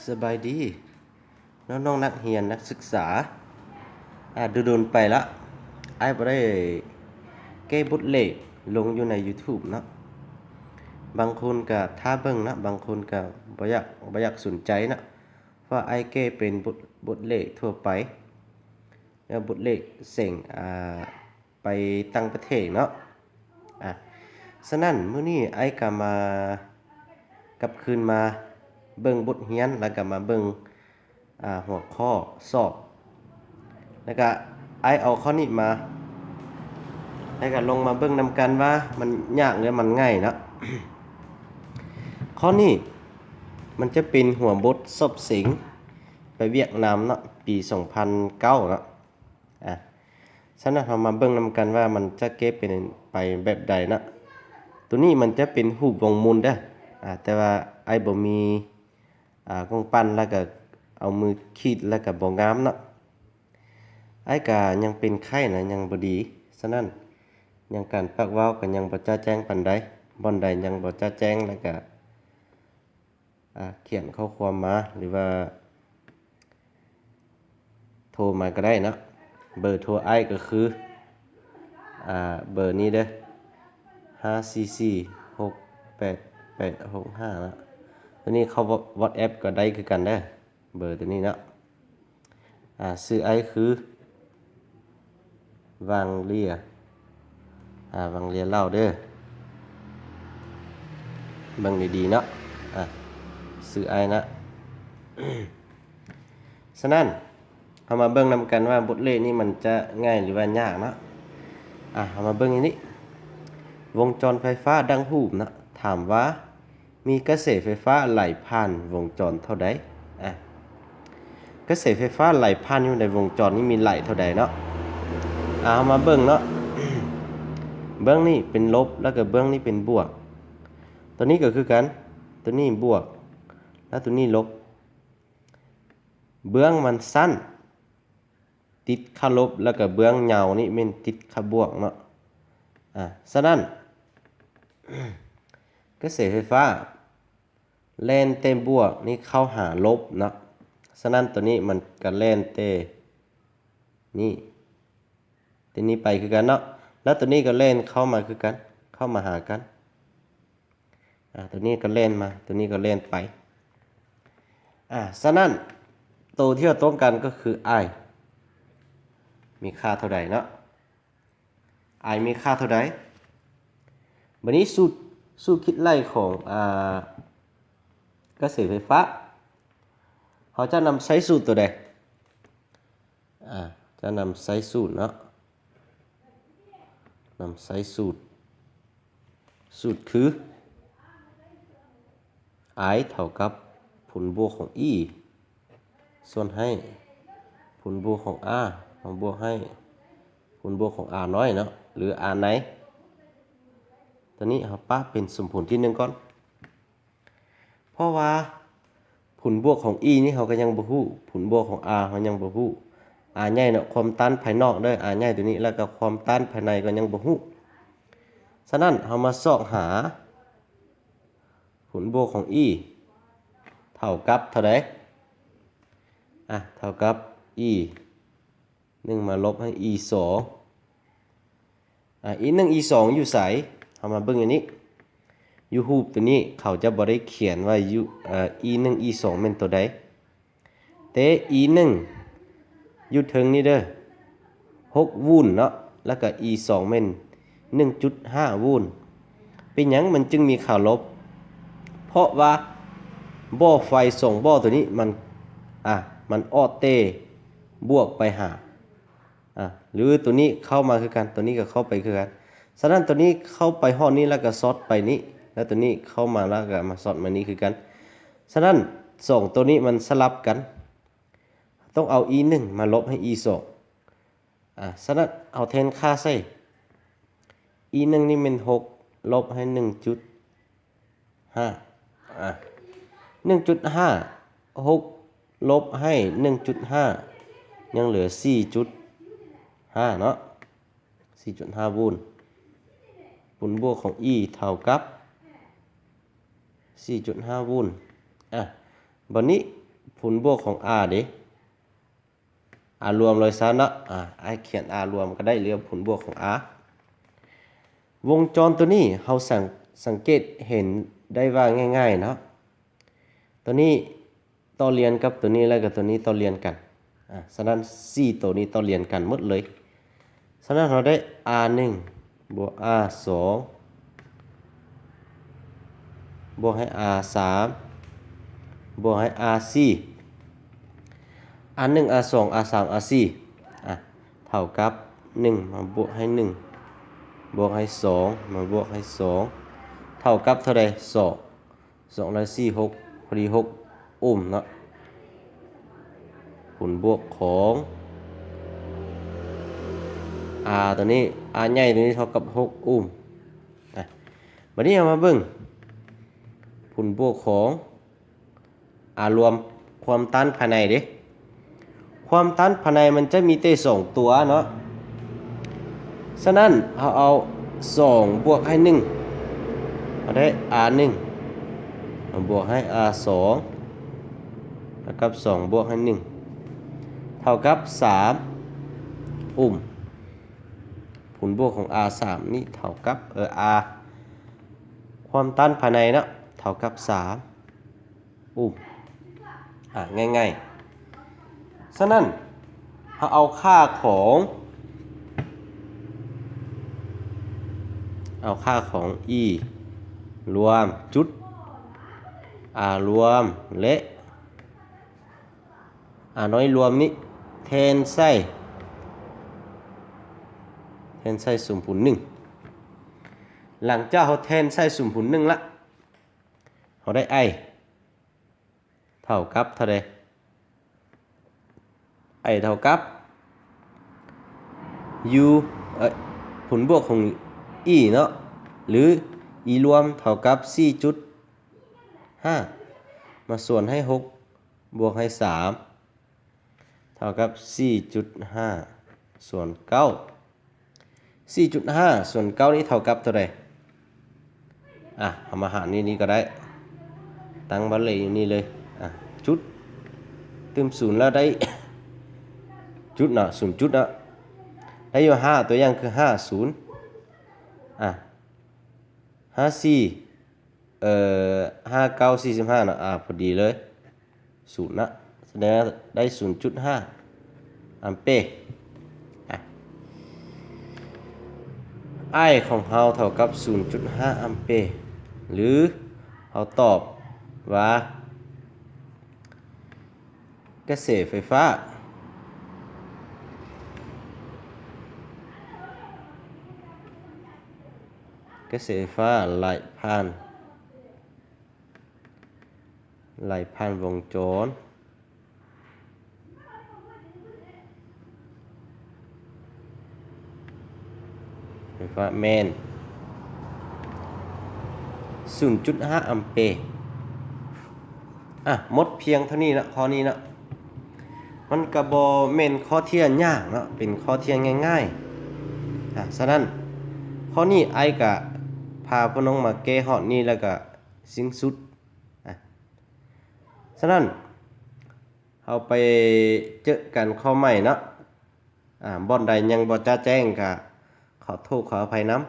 ສະບາຍດີ ນ້ອງໆນັກຮຽນນັກສຶກສາ. ອາ ດົນໆໄປລະ ອ້າຍບໍ່ໄດ້ແກ້ບົດເລກລົງຢູ່ໃນຢູທູບເນາະ. ບາງຄົນກະຖ້າເບິ່ງເນາະ, ບາງຄົນກະບໍ່ຢາກ ບໍ່ຢາກສົນໃຈເນາະ ເພາະວ່າອ້າຍແກ້ເປັນບົດ ບົດເລກທົ່ວໄປ ແລ້ວບົດເລກເສັງ ອາ ໄປຕ່າງປະເທດເນາະ. ອາ ສະນັ້ນມື້ນີ້ອ້າຍກະມາ ກັບຄືນມາເບິ່ງບົດຮຽນ ແລ້ວກະມາເບິ່ງ ອາ ຫົວຂໍ້ສອບ ແລ້ວກະອ້າຍເອົາຂໍ້ນີ້ມາ ແລ້ວກະລົງມາເບິ່ງນຳກັນວ່າມັນຍາກ ຫຼື ມັນງ່າຍເນາະ. ຂໍ້ນີ້ມັນຈະເປັນຫົວບົດສອບເສັງໄປຫວຽດນາມເນາະ ປີສອງພັນເກົ້າເນາະ. ອາ ສະນັ້ນເຮົາມາເບິ່ງນຳກັນວ່າມັນຈະແກ້ເປັນໄປແບບໃດເນາະ. ໂຕນີ້ມັນຈະເປັນຮູບວົງມົນເດີ້ ອາ ແຕ່ວ່າອ້າຍບໍ່ມີ ອາ ກຳປັ້ນ ແລ້ວກະເອົາມືຂີດ ແລ້ວກະບໍ່ງາມເນາະ. ອ້າຍກະຍັງເປັນໄຂ້ນະ ຍັງບໍ່ດີ ສະນັ້ນຍັງ ການປາກເວົ້າກະຍັງບໍ່ຈະແຈ້ງປານໃດ, ບ່ອນໃດຍັງບໍ່ຈະແຈ້ງ ແລ້ວກະ ອາ ຂຽນຂໍ້ຄວາມມາ ຫຼືວ່າໂທມາກະໄດ້ເນາະ. ເບີໂທອ້າຍກະຄື ອາ ເບີນີ້ເດີ້ ຫ້າສີ່ສີ່ຫົກແປດແປດຫົກຫ້າເນາະ. ໂຕນີ້ເຂົ້າ WhatsApp ກະໄດ້ຄືກັນເດີ້ ເບີໂຕນີ້ເນາະ. ອາ ຊື່ອ້າຍຄື ວັງເລຍ ອາ ວັງເລຍເລົ່າເດີ້ ເບິ່ງດີໆເນາະ. ອາ ຊື່ອ້າຍນະ. ສະນັ້ນເຮົາມາເບິ່ງນຳກັນວ່າບົດເລກນີ້ມັນຈະງ່າຍ ຫຼືວ່າຍາກເນາະ. ອາ ເຮົາມາເບິ່ງອັນນີ້ ວົງຈອນໄຟຟ້າດັ່ງຮູບເນາະ. ຖາມວ່າ ມີກະແສໄຟຟ້າໄຫຼຜ່ານວົງຈອນເທົ່າໃດ? ອາ ກະແສໄຟຟ້າໄຫຼຜ່ານຢູ່ໃນວົງຈອນນີ້ມີໄຫຼເທົ່າໃດເນາະ. ອາ ເຮົາມາເບິ່ງເນາະ ເບື້ອງນີ້ເປັນລົບ ແລ້ວກະເບື້ອງນີ້ເປັນບວກ. ໂຕນີ້ກະຄືກັນ ໂຕນີ້ບວກ ແລ້ວໂຕນີ້ລົບ. ເບື້ອງມັນສັ້ນ ຕິດຄາລົບ ແລ້ວກະເບື້ອງຍາວນີ້ແມ່ນຕິດຄາບວກເນາະ. ອາ ສະນັ້ນ ກະແສໄຟຟ້າແລ່ນແຕ່ບວກນີ້ເຂົ້າຫາລົບເນາະ. ສະນັ້ນໂຕນີ້ມັນກະແລ່ນແຕ່ນີ້ ແຕ່ນີ້ໄປຄືກັນເນາະ ແລ້ວໂຕນີ້ກະແລ່ນເຂົ້າມາຄືກັນ ເຂົ້າມາຫາກັນ. ອາ ໂຕນີ້ກະແລ່ນມາ ໂຕນີ້ກະແລ່ນໄປ. ອາ ສະນັ້ນໂຕທີ່ເຮົາຕ້ອງການກະຄື I ມີຄ່າເທົ່າໃດເນາະ. I ມີຄ່າເທົ່າໃດ? ບາດນີ້ສູດ ສູດຄິດໄລ່ຂອງ ອາ ກະແສໄຟຟ້າ ເຮົາຈະນຳໃຊ້ສູດໂຕໃດ? ອາ ຈະນຳໃຊ້ສູດເນາະ ນຳໃຊ້ສູດ ສູດຄື I ເທົ່າກັບຜົນບວກຂອງ E ສ່ວນໃຫ້ຜົນບວກຂອງ R ມາບວກໃຫ້ຜົນບວກຂອງ R ນ້ອຍເນາະ ຫຼື R ໃນ. ໂຕນີ້ເຮົາປະເປັນສົມຜົນທີໜຶ່ງກ່ອນ ເພາະວ່າຜົນບວກຂອງ E ນີ້ເຮົາກະຍັງບໍ່ຮູ້ ຜົນບວກຂອງ R ເຮົາຍັງບໍ່ຮູ້ R ໃຫຍ່ເນາະ ຄວາມຕ້ານພາຍນອກເດີ້ R ໃຫຍ່ໂຕນີ້ ແລ້ວກະຄວາມຕ້ານພາຍໃນກະຍັງບໍ່ຮູ້. ສະນັ້ນເຮົາມາຊອກຫາ ຜົນບວກຂອງ E ເທົ່າກັບເທົ່າໃດ? ອາ ເທົ່າກັບ E ໜຶ່ງມາລົບໃຫ້ E ສອງ. ອາ E ໜຶ່ງ E ສອງຢູ່ໃສ? ເຮົາມາເບິ່ງອັນນີ້ ຢູ່ຮູບໂຕນີ້ເຂົາຈະບໍ່ໄດ້ຂຽນວ່າຢູ່ ອາ E ໜຶ່ງ E ສອງແມ່ນໂຕໃດ? ແຕ່ E ໜຶ່ງຢູ່ເທິງນີ້ເດີ້ ຫົກໂວນເນາະ ແລ້ວກະ E ສອງແມ່ນໜຶ່ງຈຸດຫ້າໂວນ. ເປັນຫຍັງມັນຈຶ່ງມີຄ່າລົບ? ເພາະວ່າບໍ່ໄຟສອງບໍ່ໂຕນີ້ມັນ ອາ ມັນອອກແຕ່ບວກໄປຫາ ອາ ຫຼືໂຕນີ້ເຂົ້າມາຄືກັນ ໂຕນີ້ກະເຂົ້າໄປຄືກັນ. ສະນັ້ນໂຕນີ້ເຂົ້າໄປຮອດນີ້ ແລ້ວກະຊອດໄປນີ້ ແລ້ວໂຕນີ້ເຂົ້າມາ ແລ້ວກະມາຊອດມານີ້ຄືກັນ. ສະນັ້ນສອງໂຕນີ້ມັນສະຫຼັບກັນ ຕ້ອງເອົາ E ໜຶ່ງມາລົບໃຫ້ E ສອງ. ອາ ສະນັ້ນເຮົາແທນຄ່າໃສ່ E ໜຶ່ງນີ້ແມ່ນຫົກ ລົບໃຫ້ໜຶ່ງຈຸດຫ້າ ອາ ໜຶ່ງຈຸດຫ້າ ຫົກລົບໃຫ້ໜຶ່ງຈຸດຫ້າ ຍັງເຫຼືອສີ່ຈຸດຫ້າເນາະ ສີ່ຈຸດຫ້າໂວນ. ຜົນບວກຂອງ E ເທົ່າກັບສີ່ຈຸດຫ້າໂວນ. ອາ ບາດນີ້ ຜົນບວກຂອງ R ເດ້ R ລວມເລີຍຊະເນາະ. ອາ ອ້າຍຂຽນ R ລວມກໍໄດ້ ຫຼືຜົນບວກຂອງ R. ວົງຈອນໂຕນີ້ເຮົາສັງ ສັງເກດເຫັນໄດ້ວ່າງ່າຍໆເນາະ. ໂຕນີ້ຕໍ່ລຽນກັບໂຕນີ້ ແລ້ວກໍໂຕນີ້ຕໍ່ລຽນກັນ. ອາ ສະນັ້ນສີ່ໂຕນີ້ຕໍ່ລຽນກັນໝົດເລີຍ. ສະນັ້ນເຮົາໄດ້ R ໜຶ່ງ ບວກ R ສອງ ບວກໃຫ້ R ສາມ ບວກໃຫ້ R ສີ່ R ໜຶ່ງ R ສອງ R ສາມ R ສີ່ ອາ ເທົ່າກັບໜຶ່ງ ມາບວກໃຫ້ໜຶ່ງ ບວກໃຫ້ສອງ ມາບວກໃຫ້ສອງ ເທົ່າກັບເທົ່າໃດ? ສອງ ສອງ ແລະ ສີ່ ຫົກ ພໍດີຫົກໂອມເນາະ. ຜົນບວກຂອງ R ຕົວນີ້ R ໃຫຍ່ຕົວນີ້ເທົ່າກັບຫົກໂອມ. ອາ ບັດນີ້ເຮົາມາເບິ່ງຜົນບວກຂອງ R ລວມຄວາມຕ້ານພາຍໃນເດ້. ຄວາມຕ້ານພາຍໃນມັນຈະມີແຕ່ສອງຕົວເນາະ. ສະນັ້ນເຮົາເອົາສອງບວກໃຫ້ໜຶ່ງ ເຮົາໄດ້ R ໜຶ່ງ ມາບວກໃຫ້ R ສອງ ເທົ່າກັບສອງບວກໃຫ້ໜຶ່ງ ເທົ່າກັບສາມໂອມ. ຜົນບວກຂອງ R ສາມນີ້ເທົ່າກັບ ເອີ R ຄວາມຕ້ານພາຍໃນເນາະ ເທົ່າກັບສາມ ໂອມ. ອາ ງ່າຍໆ. ສະນັ້ນ ເຮົາເອົາຄ່າຂອງ ເອົາຄ່າຂອງ E ລວມ ຈຸດ R ລວມ ແລະ R ນ້ອຍລວມນີ້ແທນໃສ່ ແທນໃສ່ສົມຜົນໜຶ່ງ. ຫຼັງຈາກເຮົາແທນໃສ່ສົມຜົນໜຶ່ງລະ ເຮົາໄດ້ I ເທົ່າກັບເທົ່າໃດ? I ເທົ່າກັບ U ເອີ ຜົນບວກຂອງ E ເນາະ ຫຼື E ລວມເທົ່າກັບສີ່ຈຸດຫ້າ ມາສ່ວນໃຫ້ຫົກ ບວກໃຫ້ສາມ ເທົ່າກັບສີ່ຈຸດຫ້າສ່ວນເກົ້າ. ສີ່ຈຸດຫ້າສ່ວນເກົ້ານີ້ເທົ່າກັບເທົ່າໃດ? ອາ ເຮົາມາຫານີ້ ນີ້ກໍໄດ້ ຕັ້ງບັດເລີຍຢູ່ນີ້ເລີຍ. ອາ ຈຸດ ຕື່ມສູນແລ້ວໄດ້ ຈຸດເນາະ ສູນຈຸດເນາະ ໄດ້ຢູ່ຫ້າ ຕົວຢ່າງຄືຫ້າສູນ ອາ ຫ້າສີ່ ເອີ ຫ້າເກົ້າສີ່ສິບຫ້າເນາະ ອາ ພໍດີເລີຍ ສູນນະ ສະແດງວ່າໄດ້ສູນຈຸດຫ້າອຳເປ. ອາ I ຂອງເຮົາເທົ່າກັບສູນຈຸດຫ້າອຳເປ ຫຼື ເຮົາຕອບວ່າ ກະແສໄຟຟ້າ ກະແສໄຟຟ້າໄຫຼຜ່ານ ໄຫຼຜ່ານວົງຈອນໄຟຟ້າແມ່ນສູນຈຸດຫ້າອຳເປ. ອາ ໝົດພຽງເທົ່ານີ້ເນາະ ຂໍ້ນີ້ເນາະ. ມັນກະບໍ່ແມ່ນຂໍ້ທີ່ຍາກເນາະ ເປັນຂໍ້ທີ່ງ່າຍໆ. ອາ ສະນັ້ນ ຂໍ້ນີ້ອ້າຍກະພາພວກນ້ອງມາແກ້ຮອດນີ້ ແລ້ວກະສິ້ນສຸດ. ອາ ສະນັ້ນ ເຮົາໄປເຈີກັນຂໍ້ໃໝ່ເນາະ. ອາ ບ່ອນໃດຍັງບໍ່ຈະແຈ້ງກະຂໍໂທດຂໍອະໄພນຳ.